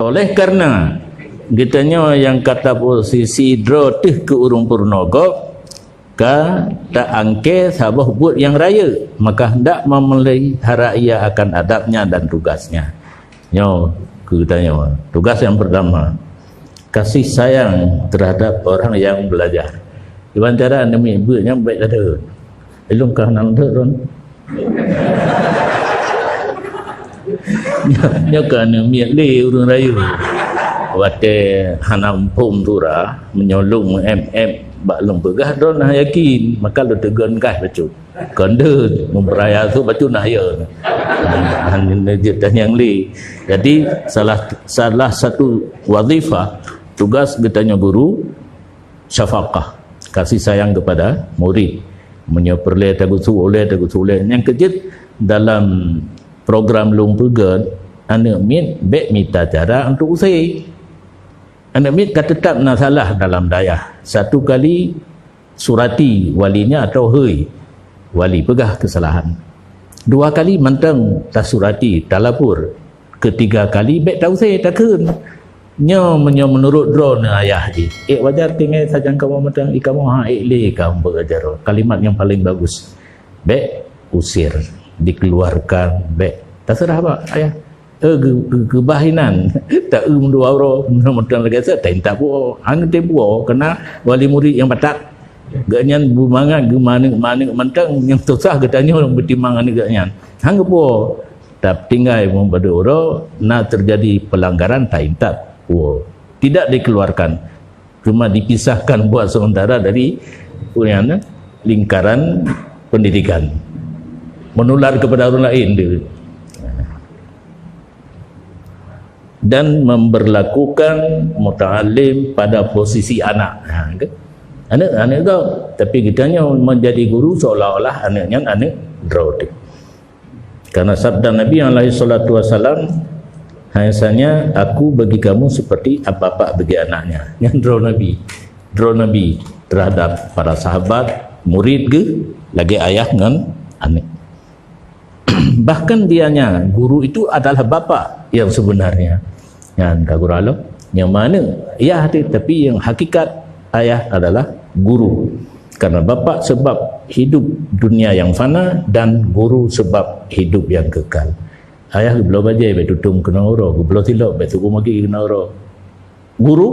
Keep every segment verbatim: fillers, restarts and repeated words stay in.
Oleh karena geutanyoe nyang ka taposisi droe teuh keu ureuëng peurunoe gob, ka ta-angkée saboh buet nyang rayeuk, maka hendak memelihara ia akan adabnya dan tugasnya. Nyoe keu geutanyoe, tugas nyang pertama, kasih sayang terhadap orang yang belajar. Kiban cara aneuk miet beuet nyan baik tadeuh. Ilong ka hana leuet lôn. Nyoe ka aneuk miet lé ureuëng rayeuk. Watée hana muphom sura, meunyoe lôn meu-M M bak lôn peugah, droe na yakin, maka lôn teugon gas bacut. Kon deuh, meupeuraya su bacut na ya. Hana jeuet tanyong lé. Jadi salah salah satu wazifah, tugas geutanyoe guru, syafaqah, kasih sayang kepada murid. Meunyoe peureulée tageusu ulée, tageusu ulée. Nyang keujeuet dalam program lôn peugét, aneuk miet bék mita cara untuk use. Aneuk miet ka teutap na salah dalam dayah. Satu kali surati walinya atau hei wali peugah keusalahan. Dua kali mantong tasurati, talapor. Ketiga kali bék tause, takheun. Nyoe meunyoe meunurot droeneuh ayah jih, ék wajar tinggai sajan kamoe mantong, i kamoe ha ék lé kamoe beuajar. Kalimat nyang paleng bagus, bék usir, dikeluarkan, bék. Taseurah bak ayah. Eh, geu-, geu-, geubah inan. Ta-eu meudua uroe, mantong lagée seuh, taintat buoe. Hana teubuoe, keureuna wali murit nyang batat. Gobnyan beumangat geumaneuk-maneuk mantong, nyang susah geutanyoe nyang beutimang aneuk gobnyan. Hana geubuoe. Tapi tinggai meubadôh uroe, na teujadi peulanggaran, taintat buoe. Tidak dikeluarkan. Cuma dipisahkan buat sementara dari, apa nyan, lingkaran pendidikan. Menular kepada orang lain dia. Dan memberlakukan muta'allim pada posisi anak. Ha, ke? Aneuk, aneuk kau. Tapi geutanyoe menjadi guru seolah-olah aneuk nyan aneuk droe teuh. Karena sabda Nabi alaihi salatu wasalam, "Hanya aku bagi kamu seperti bapak bagi anaknya." Nyan droe Nabi. Droe Nabi terhadap para sahabat, murid geuh, lagée ayah ngon aneuk. Bahkan dianya, guru itu adalah bapak yang sebenarnya. Nyan ka guralo. Nyang mana? Ya, tapi yang hakikat ayah adalah guru. Karena bapak sebab hidup dunia yang fana dan guru sebab hidup yang kekal. Ayah geubloe bajée bék tutong keunoe uroe, geubloe silop bék tuku magi keunoe uroe. Guru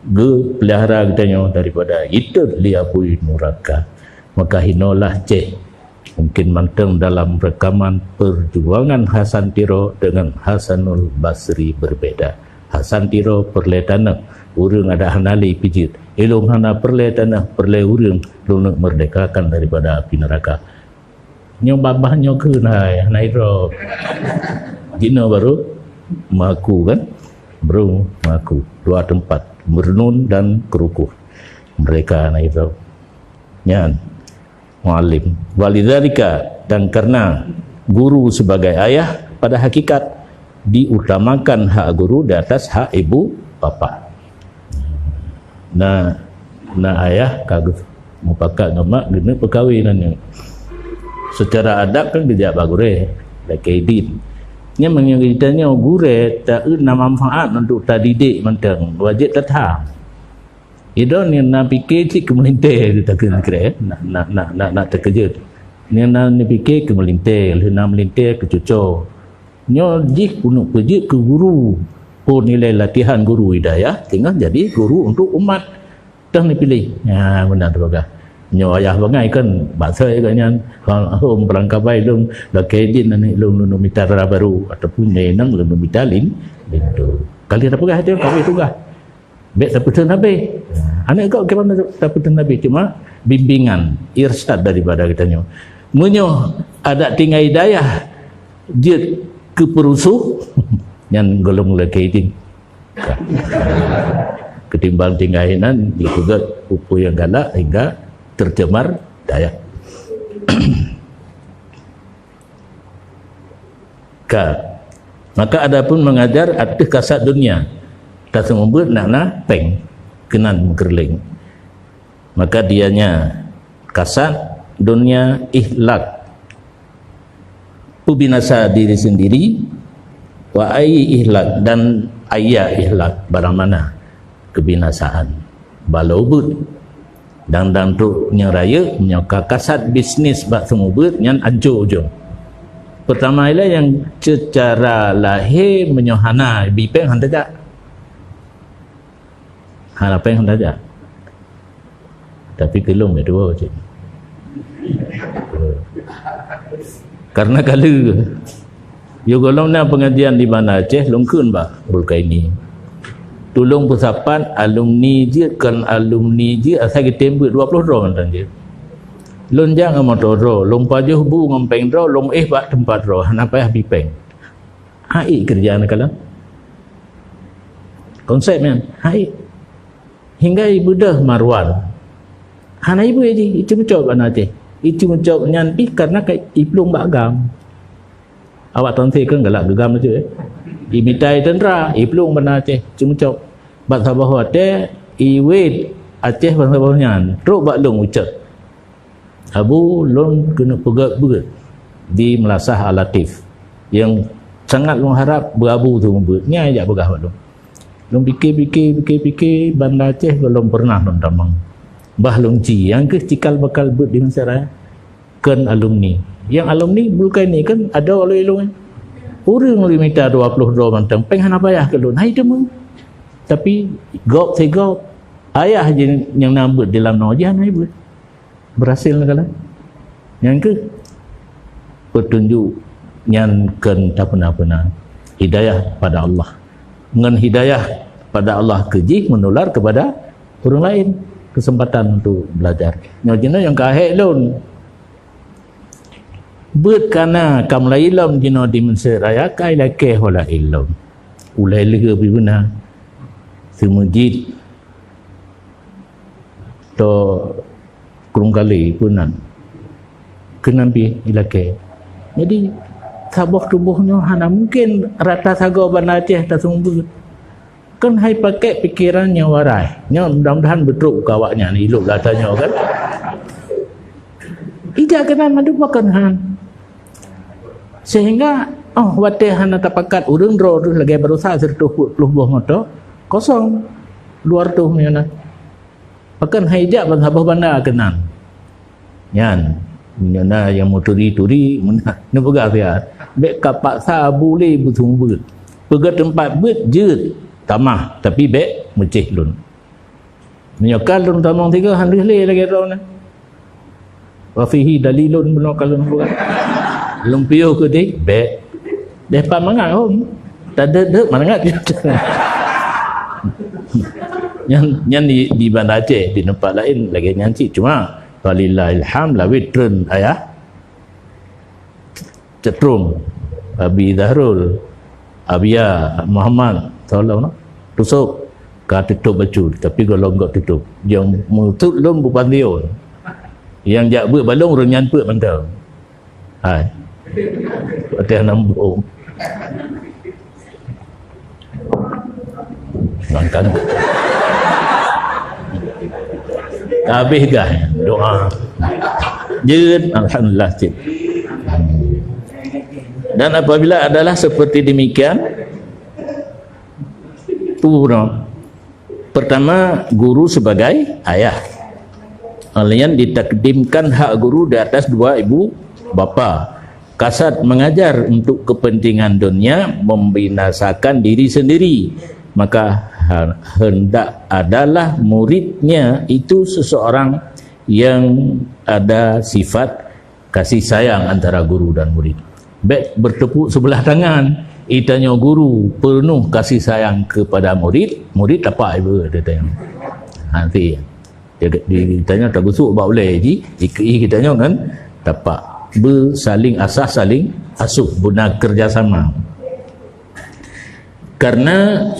geupeulihara geutanyoe daripada itot li apui nuraka. Maka hinoe lah ceh. Mungkin mantong dalam rekaman perjuangan Hasan Tiro dengan Hasanul Basri berbeda. Hasan Tiro peureulée tanoh, ureuëng adak hana lé pijeut. Ilong hana peureulée tanoh, peureulée ureuëng, lôn neuk meurdekakan daripada api neraka. Nyoe babah nyoe kheun hai, hana idroe. Jinoe baru mengaku kan? Baru mengaku. Dua tempat, merenung dan kerukuh. Mereka hana idroe. Nyan. Muallim. Walidzalika, dan karena guru sebagai ayah, pada hakikat diutamakan hak guru di atas hak ibu bapa. Na, na ayah ka geu-, mupakat ngon mak geuneuk peukawen aneuk. Secara adat kan geujak bak gurée, lakée idin. Nyan meunyoe geutanyoe gurée ta-eu na manfaat untuk tadidik mantong, wajéb tatham. Idong nyang na pike cit keu meulintée, takheun kira, na, na, na, na, na teukeujot. Nyang na pike keu meulintée, lheueh na meulintée keu cuco. Nyoe jih keuneuk peujeuet keu guru. Peue nilai latihan guru hidayah, teungoh jadi guru untuk umat. Teuh neupiléh. Nyan meunan teupeugah. Nyoe ayah bangai kan, bak soe gobnyan, hom peurangkabai lôn, lakée idin aneuk lôn, lôn mita dara barô, ataupun inong lôn mita lin-, linto. Kali tapeugah tu, kawé tugaih. Bék tapeutheun habéh. Aneuk gob kiban tapeutheun habéh, cuma bimbingan, irsyad daripada geutanyoe. Meunyoe adak tinggai dayah jeuet keu peurusoh, nyan golom lakée idin. Ketimbang tinggai nan dipeugét peue-peue nyang galak hingga tercemar dayah. Ka. Maka adapun mengajar ateueh kasat dunia, taseumeubeuet nak na péng keunan meukeureuléng. Maka dianya kasat dunia ihlak, peubinasa diri sendiri, wa ai ihlak, dan Ayya ihlak, barang mana kebinasaan. Balo beuet. Dang-dang trok nyang rayeuk, nyoe ka kasat bisnis bak seumeubeuet nyan ancô ujong. Peutama ilée nyang seucara lahé meunyoe hana bipeng hana tajak. Hana péng hana tajak. Tapi keu lôn dua cit. Karena kali. Yo gohlom na pengajian di Banda Aceh, lôn kheun bak Bulkaini. Tulông peusapat alumni jeuet, kon alumni jeuet, asai geutem beuet dua ploh droe mantong jeuet. Lôn jak ngon moto droe, lôn pajoh bu ngon péng droe, lôn éh bak teumpat droe, hana payah bi péng. Hai kerja na kalon. Konsep nyan, hai. Hingga ibeudôh Marwan. Hana ibu ji, itu mucok bak Aceh. Itu mucok nyan pih karena ka iplueng bak gam. Awak tonsé kan galak geugam tu, eh. Imitai tentara, iplueng bak Aceh, itu mucok. Bak saboh watée, iwet Aceh bak saboh nyan, trok bak lôn ucok. Abu, lôn keuneuk peugét beuet di Meulasah Al-Latif. Nyang sangat lôn harap beu Abu tu beuet. Nyan jak peugah bak lôn. Lôn pike-pike, pike-pike, Banda Aceh gohlom pernah lôn tamong. Bah lôn ci, nyang keuh cikal bakal beuet di Mesir Raya. Kon alumni. Nyang alumni Bulkaini kan ada oleh lôn. Ureuëng lôn mita dua ploh droe mantong, péng hana payah keu lôn. Hai teuma. Tapi gob sigop, ayah jih nyang na beuet di lam noe jih hana beuet. Berhasil negara. Nyang keuh petunjuk nyan kon tapeuna-peuna. Hidayah pada Allah. Ngon hidayah pada Allah keu jih menular kepada ureuëng laén kesempatan untuk belajar. Nyoe jinoe nyang ka hék lôn. Beuet kana ka mulai ilom jinoe di Mesir Raya ka ilakée hola ilom. Ulée leuheueh pi beuna. Seumeujid to Krueng Kale peunan. Keunan pih ilakée. Jadi saboh tuboh nyoe hana mungken rata sagoe Banda Aceh taseumeubeuet. Kan hai pakai pikiran nyang warai. Nyoe mudah-mudahan beutrok keu awaknyan ilok gata nyoe kan. Ijak keunan mandum pakon han. Sehingga oh watée hana tapakat ureuëng droe lagée barosa sireutoh peuet ploh boh moto kosong dua ratus meunyoe na. Pakon hai jak ban saboh banda keunan. Nyan, meunyoe na nyang meuturi-turi, meunan neupeugah siat. Bék ka paksa bulée beuseumeubeuet. Peugét teumpat beuet jeuet tamah, tapi bék meucéh lôn. Meunyoe ka lôn tamong tiga, han lheueh lé lagée droeneuh. Wa fihi dalilun bunoe ka lôn buka. Lôn piôh keudeh, bék. Deh pat mangat hom. Tadeuek-deuek mangat. Nyan, nyan di, di Banda Aceh, di teumpat laén lagée nyan cit. Cuma, walillahil hamd, lawét treun ayah. Cetrum, Abi Zahrul, Abia, Muhammad, tolong noh. Tusok, ka tutup bacut, tapi golom gok tutup. Nyang mutuk lôn bupan lion. Nyang jak beuet balong ureuëng nyan peuet mantong. Hai. Watée nambung. Nangkan. Habis gah doa. Jeuet, alhamdulillah cit. Dan apabila adalah seperti demikian, tu no. Pertama, guru sebagai ayah. Laén ditakdimkan hak guru di atas dua ibu bapa. Kasat mengajar untuk kepentingan dunia, membinasakan diri sendiri. Maka ha-, hendak adalah muridnya itu seseorang yang ada sifat kasih sayang antara guru dan murid. Bék bertepuk sebelah tangan. Itanyoe guru penuh kasih sayang kepada murid, murid tapak ibu dia tanya. Nanti. Dia, di, ditanya tagusuk bak ulée ji, dikei geutanyoe ngon tapak. Beusaling asah, saling asuh, beuna kerjasama. Karena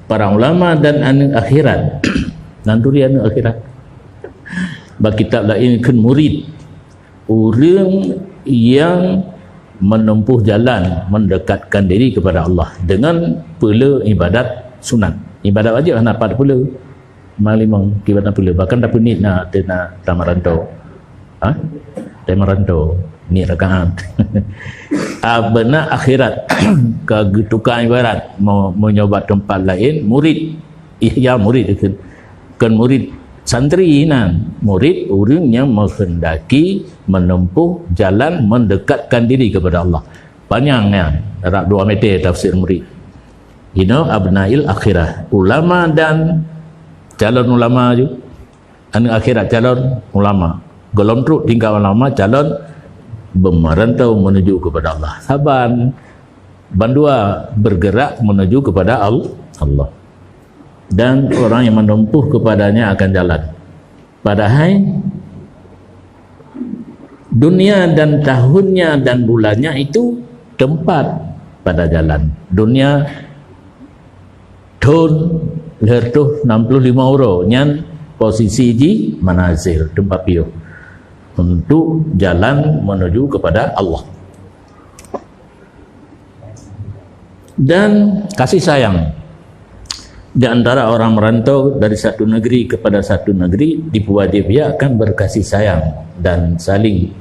para ulama dan aneuk akhirat, nan turi aneuk akhirat. Bak kitab laén kheun murid, ureuëng yang menempuh jalan mendekatkan diri kepada Allah dengan peula ibadat sunat. Ibadat wajib hana pat peula. Malimong kiban peula. Bahkan tapeuniet na teuh na tamarantau. Ha? Tamarantau. Ni rakaat. Ah, beuna akhirat. Ka geutuka ibarat. Mau, mau nyoba tempat lain, murid. Ihya murid itu. Kan murid santri nan. Murid ureuëng nyang menghendaki menempuh jalan mendekatkan diri kepada Allah. Panjang nyan, rab dua meter tafsir murid. Inoe abnail akhirah. Ulama dan calon ulama ju. Aneuëk akhirat calon ulama. Gohlom trok tingkat ulama calon bemerantau menuju kepada Allah. Saban bandua bergerak menuju kepada Al-, Allah. Dan orang yang menempuh kepadanya akan jalan. Padahai dunia dan tahunnya dan bulannya itu tempat pada jalan. Dunia thon lheueh reutôh nam ploh limong uroe, nyan posisi jih manazil, teumpat piôh, untuk jalan menuju kepada Allah. Dan kasih sayang di antara orang merantau dari satu negeri kepada satu negeri diperwajib ia akan berkasih sayang dan saling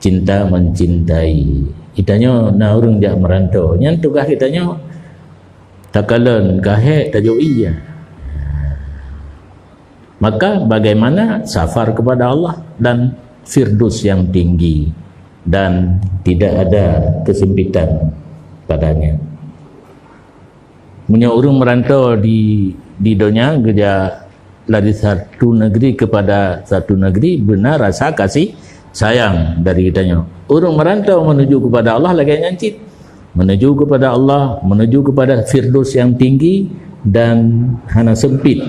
cinta mencintai. Geutanyoe na ureuëng jak merantau, nyan tugaih geutanyoe takalon ka hék tajok ie. Maka bagaimana safar kepada Allah dan Firdaus yang tinggi dan tidak ada kesempitan padanya. Meunyoe ureuëng merantau di, di donya geujak dari satu negeri kepada satu negeri, beuna rasa kasih sayang dari geutanyoe. Ureuëng merantau menuju kepada Allah lagée nyan cit. Menuju kepada Allah, menuju kepada Firdaus yang tinggi dan hana sempit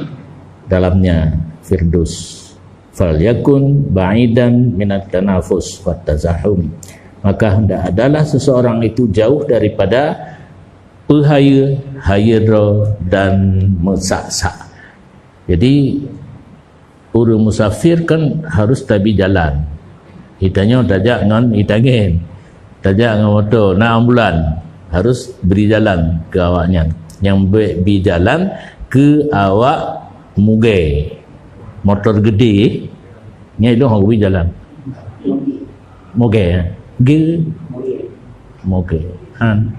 dalamnya Firdaus. Falyakun ba'idan minat tanafus wat tazahum. Maka hendak adalah seseorang itu jauh daripada peuhayeue, hayeue droe dan meusak-sak. Jadi, ureuëng musafir kan harus tabi jalan. Geutanyoe tajak ngon itangén, tajak ngon moto, na ambulan, harus bri jalan keu awaknyan. Nyang bék bi jalan keu awak mugée. Motor geudeh, nyan ilong hana geubri jalan. Mugée, eh? Ge-, mugée. Han.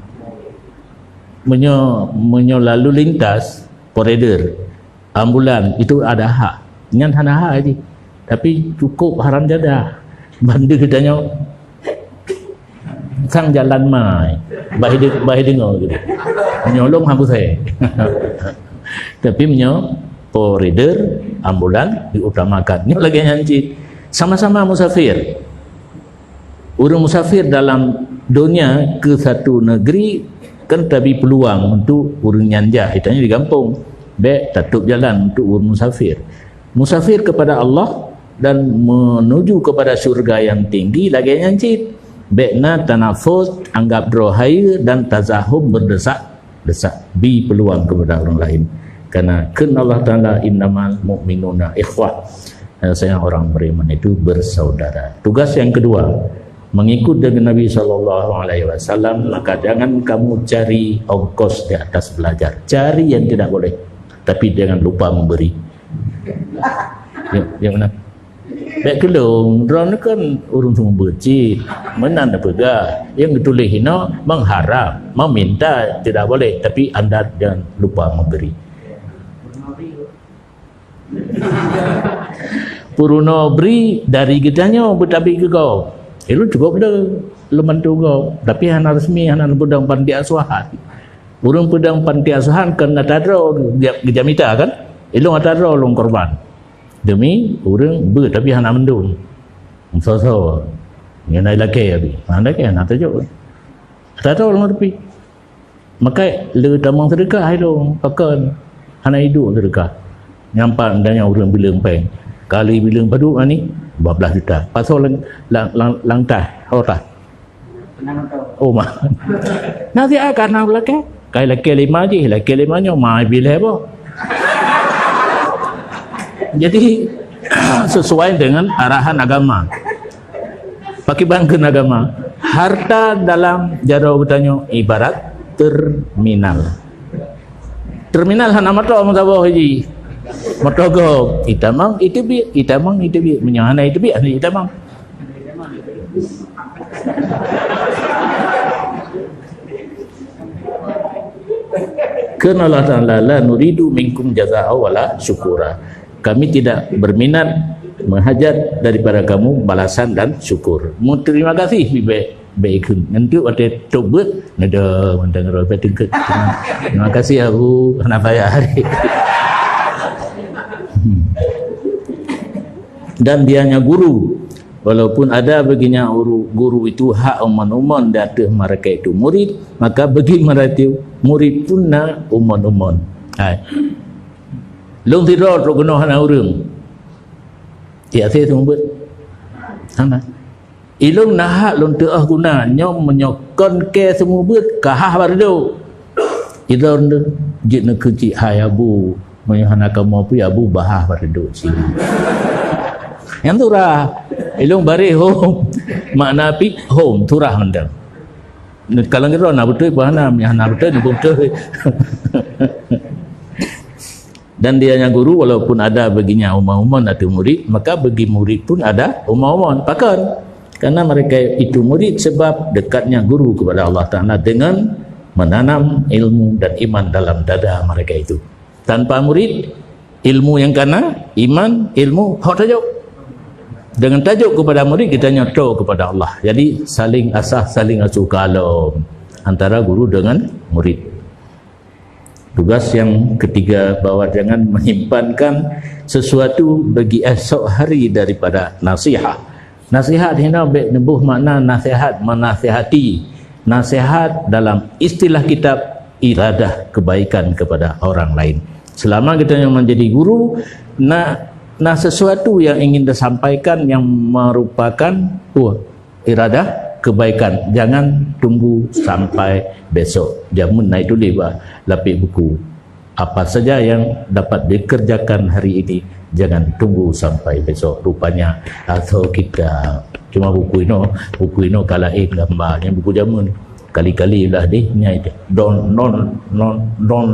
Meunyoe, meunyoe lalu lintas, koridor, ambulan, itu ada hak. Nyan hana hak jih. Tapi cukup haram jadah. Bandum geutanyoe sang jalan mai. Bah de-, bah deungoe gitu. Nyolong hapus saya. Tapi meunyoe koridor ambulan diutamakan. Nyoe lagée nyan cit. Sama-sama musafir. Ureuëng musafir dalam donya ke satu negeri kan tabi peluang untuk ureuëng nyan jah, itanyoe di gampông. Bék tatup jalan untuk ureuëng musafir. Musafir kepada Allah dan menuju kepada syurga yang tinggi lagée nyan cit. Bék na tanafus, anggap droe hayeue dan tazahum berdesak-desak. Bi peluang kepada orang lain. Karena kheun Allah Taala, "Innamal mu'minuna ikhwah." Hanya saja orang beriman itu bersaudara. Tugas yang kedua, mengikut dengan Nabi sallallahu alaihi wasallam, maka jangan kamu cari ongkos di atas belajar. Cari yang tidak boleh, tapi jangan lupa memberi. Ya, yang mana? Bék keulong, droeneuh kan ureuëng seumeubeuet cit. Meunan neupeugah, nyang geutuléh inoe mengharap, meminta tidak boleh, tapi anda jangan lupa memberi. Peurunoe bri dari geutanyoe beutabi keu gob. Ilôn cukup le lôn bantu gob, tapi hana resmi, hana lôn peudong panti asuhan. Ureuëng peudong panti asuhan kon ata droe geuja-, geujamita kan? Ilôn ata droe lôn korban. Demi ureuëng beuet tapi hana mandum. Soe-soe. Nyan na ilakée abi. Hana ilakée, hana tajok. Ata droe lôn tapi. Makai le tamong seudeukah hai lôn, pakon hana iduek seudeukah. Nyampan dan nyang ureuëng bileueng péng. Kali bileueng padub ani, dua belas juta. Pasoe lang, lang, lang, lang tah, ho tah. Oh, ma. Nasihat ka na lakée. Kai lakée lima jih, lakée lima nyoe, ma bileh boh. Jadi, sesuai dengan arahan agama. Pakriban kheun agama, harta dalam jaroe geutanyoe ibarat terminal. Terminal hana moto meusaboh jih. Moto gob, itamong, iteubiet, itamong, iteubiet. Meunyoe hana iteubiet, hana itamong. Kheun Allah Ta'ala, "La nuridu minkum jazaa wala syukura." Kami tidak berminat, menghajat daripada kamu balasan dan syukur. Mau terima kasih, bibek, bek ikun. Nanti watèe tobat, nada, mantang roh, betul ke? Terima kasih, Abu. Kenapa ya hari? Hmm. Dan dianya guru, walaupun ada baginya uru-, guru itu hak umon-umon di ateueh mereka itu murid, maka bagi mereka itu murid pun na umon-umon. Hai. Lôn sidroe trok keunoe hana ureueng. Di ateueh seumeubeuet. Hana. Ilôn na hak lôn teu'oh guna, nyoe meunyoe kon kèe seumeubeuet, ka hah bak reudôk. Ilôn jeuet neukeucik, "Hai Abu, meunyoe hana kamoe pih Abu, bah hah bak reudôk cit." Nyan surah. Ilôn bareh hom. Makna pih hom, surah mantong. Kalau ngiroe na beutôi, bah hana, meunyoe hana beutôi, neupeue beutôi. Dan dianya guru, walaupun ada baginya umon-umon ateueh murid, maka bagi murid pun ada umon-umon. Pakon? Karena mereka itu murid sebab dekatnya guru kepada Allah Ta'ala dengan menanam ilmu dan iman dalam dada mereka itu. Tanpa murid, ilmu nyang kana, iman, ilmu, hok tajok. Dengan tajok kepada murid, geutanyoe toe kepada Allah. Jadi, saling asah, saling asuh kalom antara guru dengan murid. Tugas yang ketiga, bahwa jangan menyimpankan sesuatu bagi esok hari daripada nasihat. Nasihat hino bèk neuboh makna nasihat menasihati. Nasihat dalam istilah kitab, iradah kebaikan kepada orang lain. Selama kita yang menjadi guru, na, na sesuatu yang ingin disampaikan yang merupakan, oh, iradah kebaikan. Jangan tunggu sampai besok. Jameun na ituléh bak lapék buku. Apa saja yang dapat dikerjakan hari ini, jangan tunggu sampai besok. Rupanya, atau kita cuma buku inoe, buku inoe ka laén gamba. Nyan buku jameun. Kali-kali lah deh, nyai don't, don't, don't, don't,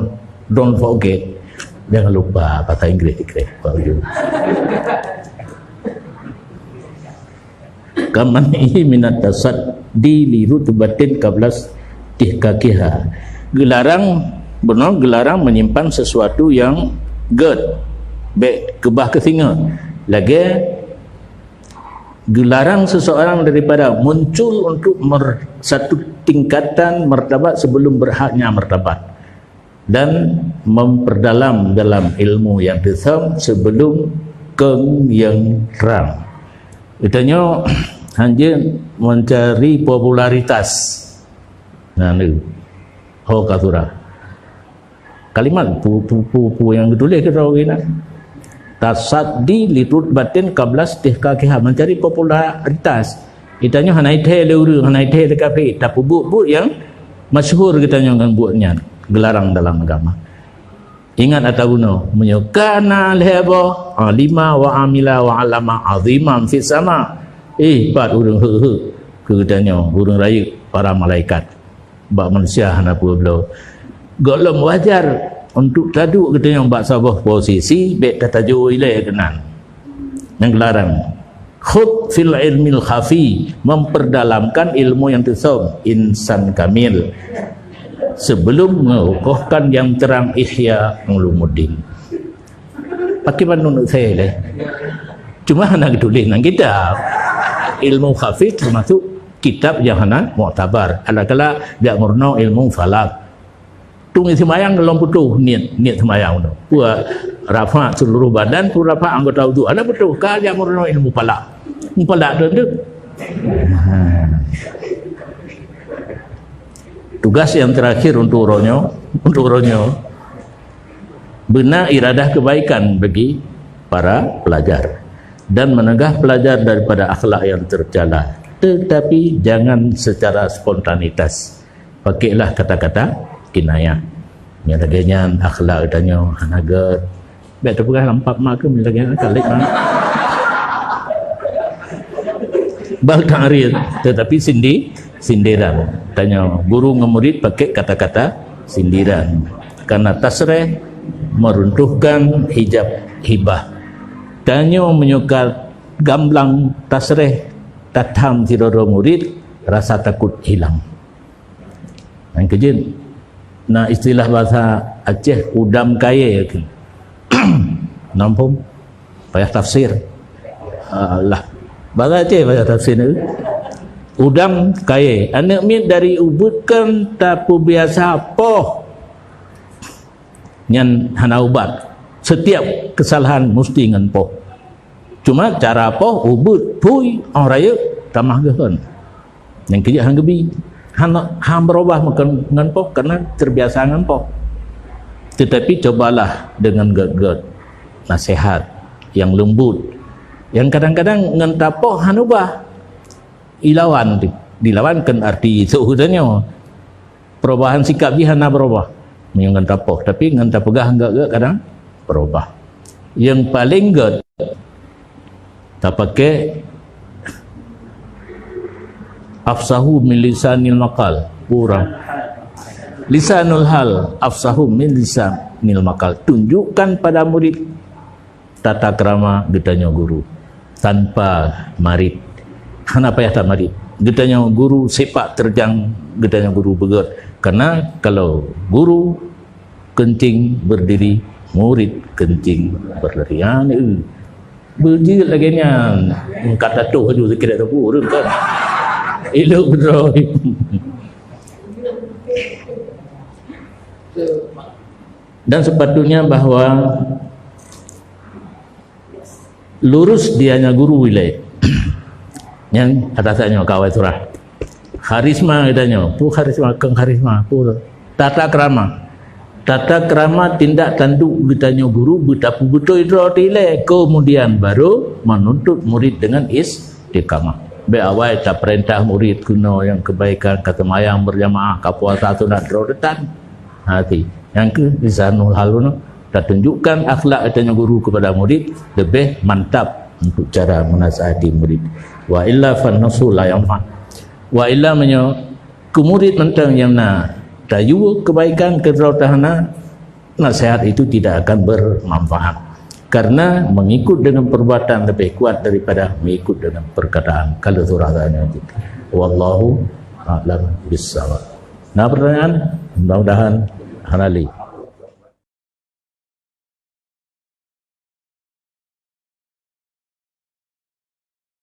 don't forget. Jangan lupa bahasa Inggris, Inggris. Kaman'i minat tasaddi li rutbatin qabla istihqaqiha. Geularang, bunoe geularang menyimpan sesuatu nyang gèt, bèk keubah keu singoh. Lagèe geularang seseorang daripada muncul untuk mer-, satu tingkatan martabat sebelum berhaknya martabat. Dan memperdalam dalam ilmu nyang teusöm sebelum kheun nyang trang. Geutanyoe hanjeuet mencari popularitas. Nah, ni. Ho ka surah. Kalimat pu-, pu-, pu-, pu nyang geutuléh keudroe geuh na. Tasaddi li rutbatin qabla istihqaqiha, mencari popularitas. Geutanyoe hana jithèe lé ureueng, hana jithèe lé kafé, tapeubuet buet nyang masyhur geutanyoe ngon buet nyan, geularang dalam agama. Ingat ata bunoe, meunyoe kana lhèe boh, alima wa amila wa alama aziman fis sama. Eh, pat ureueng heuek-heuek keu geutanyoe, ureueng rayeuk para malaikat. Bak manusia hana peue bloe. Gohlom wajar untuk taduek geutanyoe bak saboh posisi, bèk tatajo ilèe keunan. Nyang geularang. Khud fil ilmil khafi, memperdalamkan ilmu nyang teusöm, insan kamil. Sebelum mengukuhkan yang terang, Ihya Ulumuddin. Paké bandum neuk sèe lé. Cuma hana geutuléh ngon kitab. Ilmu khafi teumasuk kitab nyang hana muktabar. Adakala jak meurunoe ilmu falak. Tueng seumayang lom putôh niet, niet seumayang tu. Peue rafa' seluruh badan, peue rafa' anggota wudu. Hana putôh, ka jak meurunoe ilmu falak. Ilmu falak tu, tu. Tugas yang terakhir untuk uroe nyoe, untuk uroe nyoe, bina iradah kebaikan bagi para pelajar dan mencegah pelajar daripada akhlak yang tercela, tetapi jangan secara spontanitas. Pakailah kata-kata kinayah. Nyang lagèe nyan akhlak geutanyoe hana gèt. Bèk teupeugah lam pap ma keuh, lagèe nyan ka lé ma. Bal ta'rid, tetapi sindi-, sindiran. Tanyoe guru ngon murid pakai kata-kata sindiran. Karena tasreh meruntuhkan hijab hibah. Tanyoe meunyoe ka gamblang tasreh, tatham sidroe-droe murit, rasa takot hilang. Nyang keujeuet, na istilah bahasa Aceh, udam kayée. Nampung payah tafsir. Alah. Bahasa Aceh payah tafsir ni. Udam kayée. Aneuk miet dari ubeuet kan tapeubiasa poh. Nyan hana ubat. Setiap kesalahan musti ngon poh. Cuma cara poh, ubeuet, phui, óh rayeuk, tamah geuhon. Nyang keujeuet han geubi. Han, han beurubah meukeun ngon poh karena terbiasa ngon poh. Tetapi cobalah dengan gét-gét, nasihat yang lembut. Yang kadang-kadang ngon tapoh han ubah. Ilawan, dilawan kon arti soe tanyoe. Perubahan sikap jih hana berubah. Meunyoe ngon tapoh, tapi ngon tapeugah gét-gét kadang berubah. Yang paling gét, tapakai afsahu min lisanil maqal. Urang. Lisanul hal afsahu min lisanil maqal. Tunjukkan pada murid tata krama geutanyoe guru tanpa marit. Hana payah tamarit. Geutanyoe guru, sepak terjang geutanyoe guru beugét. Karena kalau guru kencing berdiri, murid kencing berlari. Ha, ni, eh. Beujeuet lagée nyan. Kata tu haju sikit tu ureueng kan. Ilok beudroe. Dan sepatutnya bahwa lurus dia nya guru ilée. Nyang kata tanyoe kawai surah. Karisma geutanyoe, peue karisma, keng karisma, peue tata krama. Tata krama tindak tanduk geutanyoe guru beutapeubeutôi droe ilée, kemudian baru menuntut murid dengan istiqamah. Bék awai tapeurintah murid keunoe nyang kebaikan, ka seumayang berjamaah, ka puasa sunat droe tan. Hati. Nyang keu lisanul hal nyoe, tatunjukkan akhlak geutanyoe guru kepada murid lebih mantap untuk cara menasihati murid. Wa illa fan nasu la yanfa. Wa illa meunyoe keu murid mantong nyang na tayue kebaikan keudroe tahana, nasihat itu tidak akan bermanfaat. Karena mengikut dengan perbuatan lebih kuat daripada mengikut dengan perkataan. Kalau surah tanya itu. Wallahu a'lam bissawab. Nah, pertanyaan, mudah-mudahan hana lé.